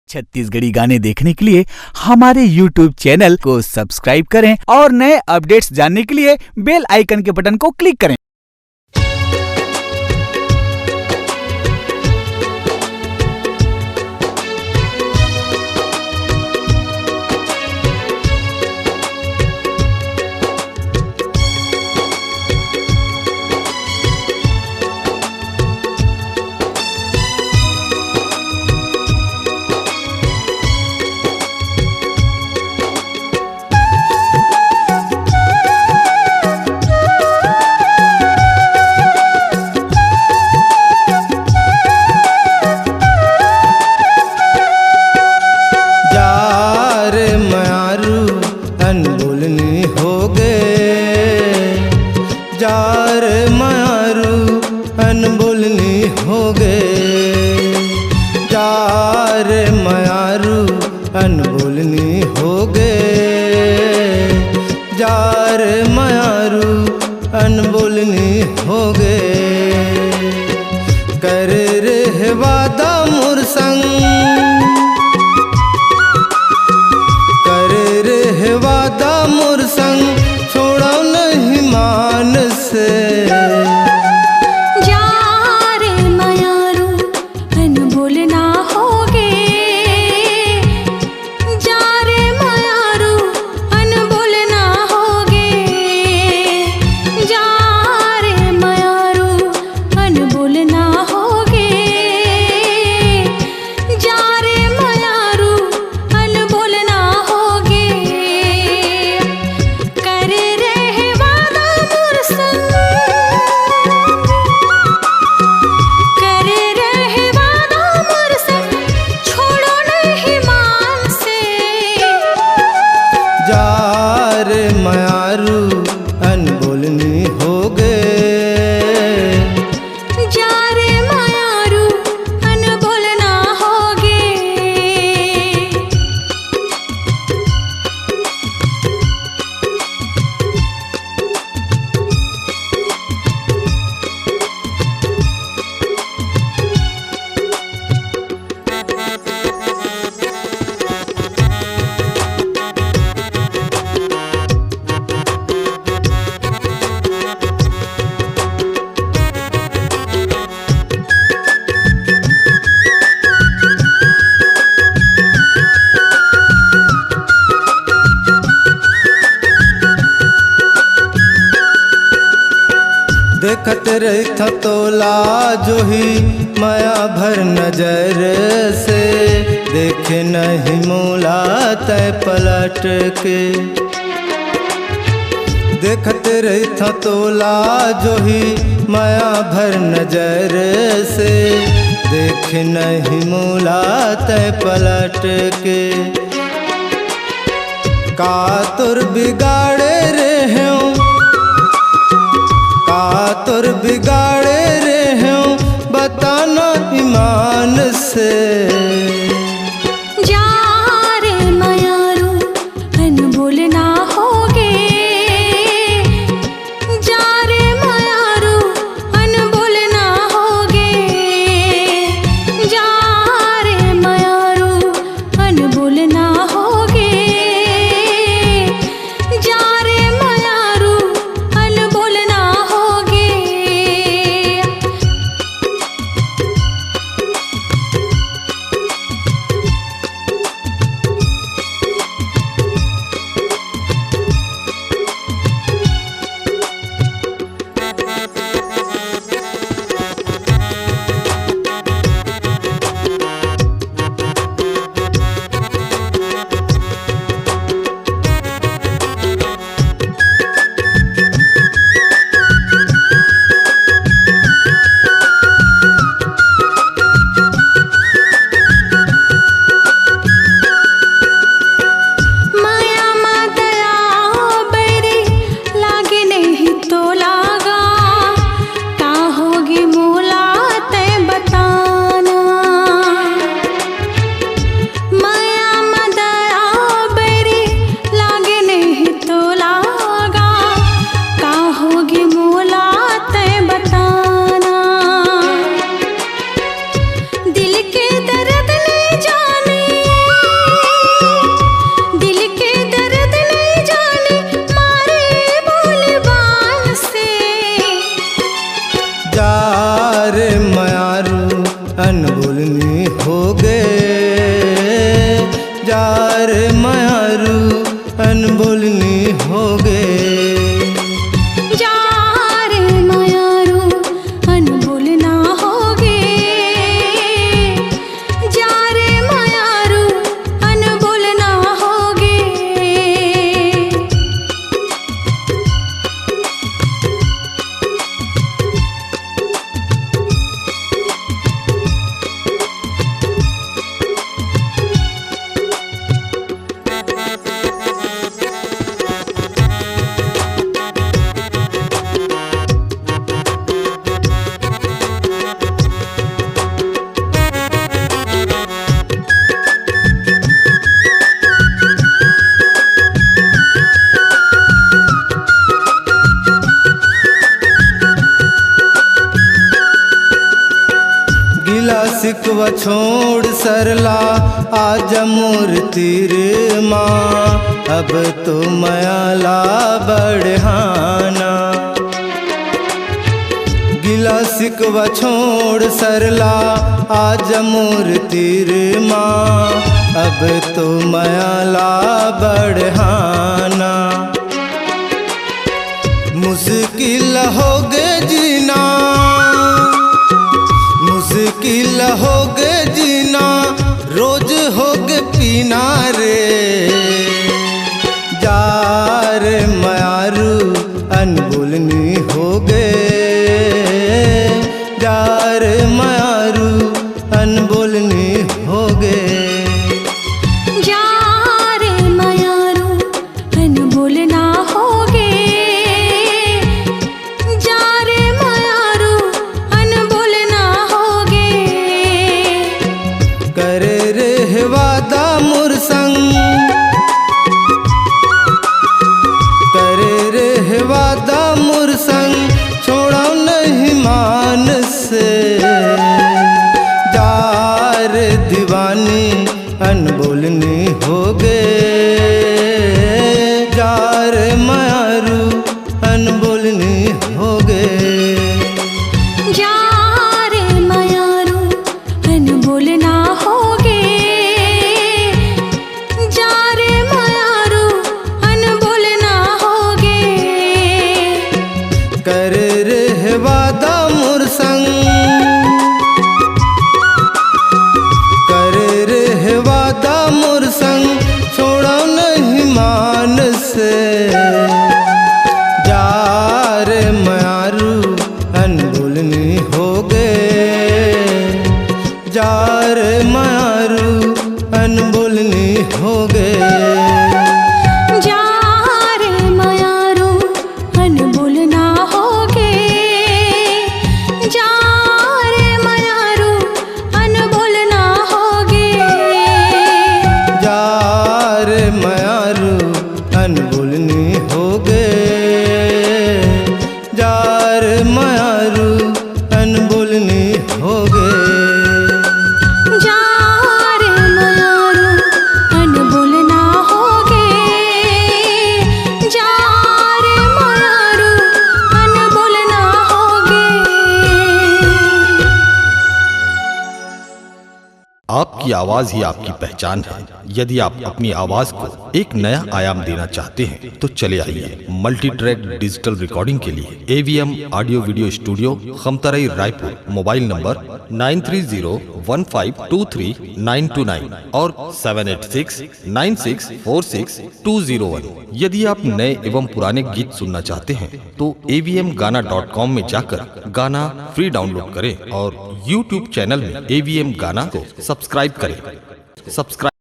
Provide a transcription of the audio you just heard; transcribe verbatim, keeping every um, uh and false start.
छत्तीसगढ़ी गाने देखने के लिए हमारे YouTube चैनल को सब्सक्राइब करें और नए अपडेट्स जानने के लिए बेल आइकन के बटन को क्लिक करें। जा रे मयारू, अनबोल नी होगे। जा रे मयारू, अनबोल नी होगे। जा रे मयारू, अनबोल नी होगे। जा रे मयारू, अनबोल नी होगे। करे रेहे वादा मोर संग, करे रेहे वादा मोर संग, छोड़व नहीं मान से। जा रे मयारू, अनबोल ना होगे। जा रे मयारू, अनबोल ना होगे। जा रे मयारू, अनबोल ना होगे। जा रे मयारू, अनबोल ना होगे। करे रेहे वादा मोर संग, करे रेहे वादा मोर संग, छोड़ो नहीं मान से। जा रे मयारू, अनबोल नी होगे। जा रे मयारू, अनबोल ना होगे। देखत रहिथंव तोला जोही मया भर नजर से, देखे नहीं मोला तैं पलट के। देखत रहिथंव तोला जोही मया भर नजर से, देखे नहीं मोला तैं पलट के। का तोर बिगाड़े रेहेंव, का तोर बिगाड़े रेहेंव, बता ना ईमान से। जा रे मयारू, अनबोल ना होगे। जा रे मयारू, अनबोल ना होगे। जा रे मयारू, अनबोल ना होगे। जा रे मयारू, अनबोल ना होगे। छोड़ सरला आज मोर तीर मा, अब तो मया ला बढ़ाना। गिला सिकवा छोड़ सरला आज मोर तीर मा, अब तो मया ला बढ़ाना। मुश्किल होगे जीना, मुश्किल होगे जीना, रोज होगे पीना रे। जा रे मयारू अनबोलनी होगे, जा रे मयारू अनबोलनी होगे। जा रे मयारू अनबोलना होगे, जा रे मयारू अनबोलना होगे। करे रे हे वादा मोर संग, करे रे हे वादा मोर संग, छोड़ा नहीं मान से। जा रे दीवानी अनबोलनी होगे, जा रे मयारू अनबोलनी होगे। जा रे मयारू अनबोलना होगे, जा रे मयारू अनबोलना होगे। करे रे हे वादा मोर संग, करे रे हे वादा मोर संग, छोड़ा नहीं मान से। जा रे मयारू अनबोलनी होगे, जा रे मयारू अनबोलनी होगे। जा रे मयारू अनबोलना होगे, जा रे मयारू अनबोलना होगे। जा रे मयारू अनबोलनी होगे, जा रे मयारू अनबोलनी होगे। जा रे मयारू अनबोलना होगे, जा रे मयारू अनबोलना होगे। आपकी आवाज ही आपकी पहचान है। यदि आप अपनी आवाज को एक नया आयाम देना चाहते हैं, तो चले आइए मल्टी ट्रैक डिजिटल रिकॉर्डिंग के लिए AVM audio video studio, Khamtarai, Raipur. Mobile number nine three zero one five two three nine two nine और seven eight six nine six four six two zero one. यदि आप नए एवं पुराने गीत सुनना चाहते हैं, तो एवीएम गाना डॉट कॉम में जाकर गाना फ्री डाउनलोड करें और यूट्यूब चैनल में एवीएम गाना को सब्सक्राइब करें। सब्सक्राइब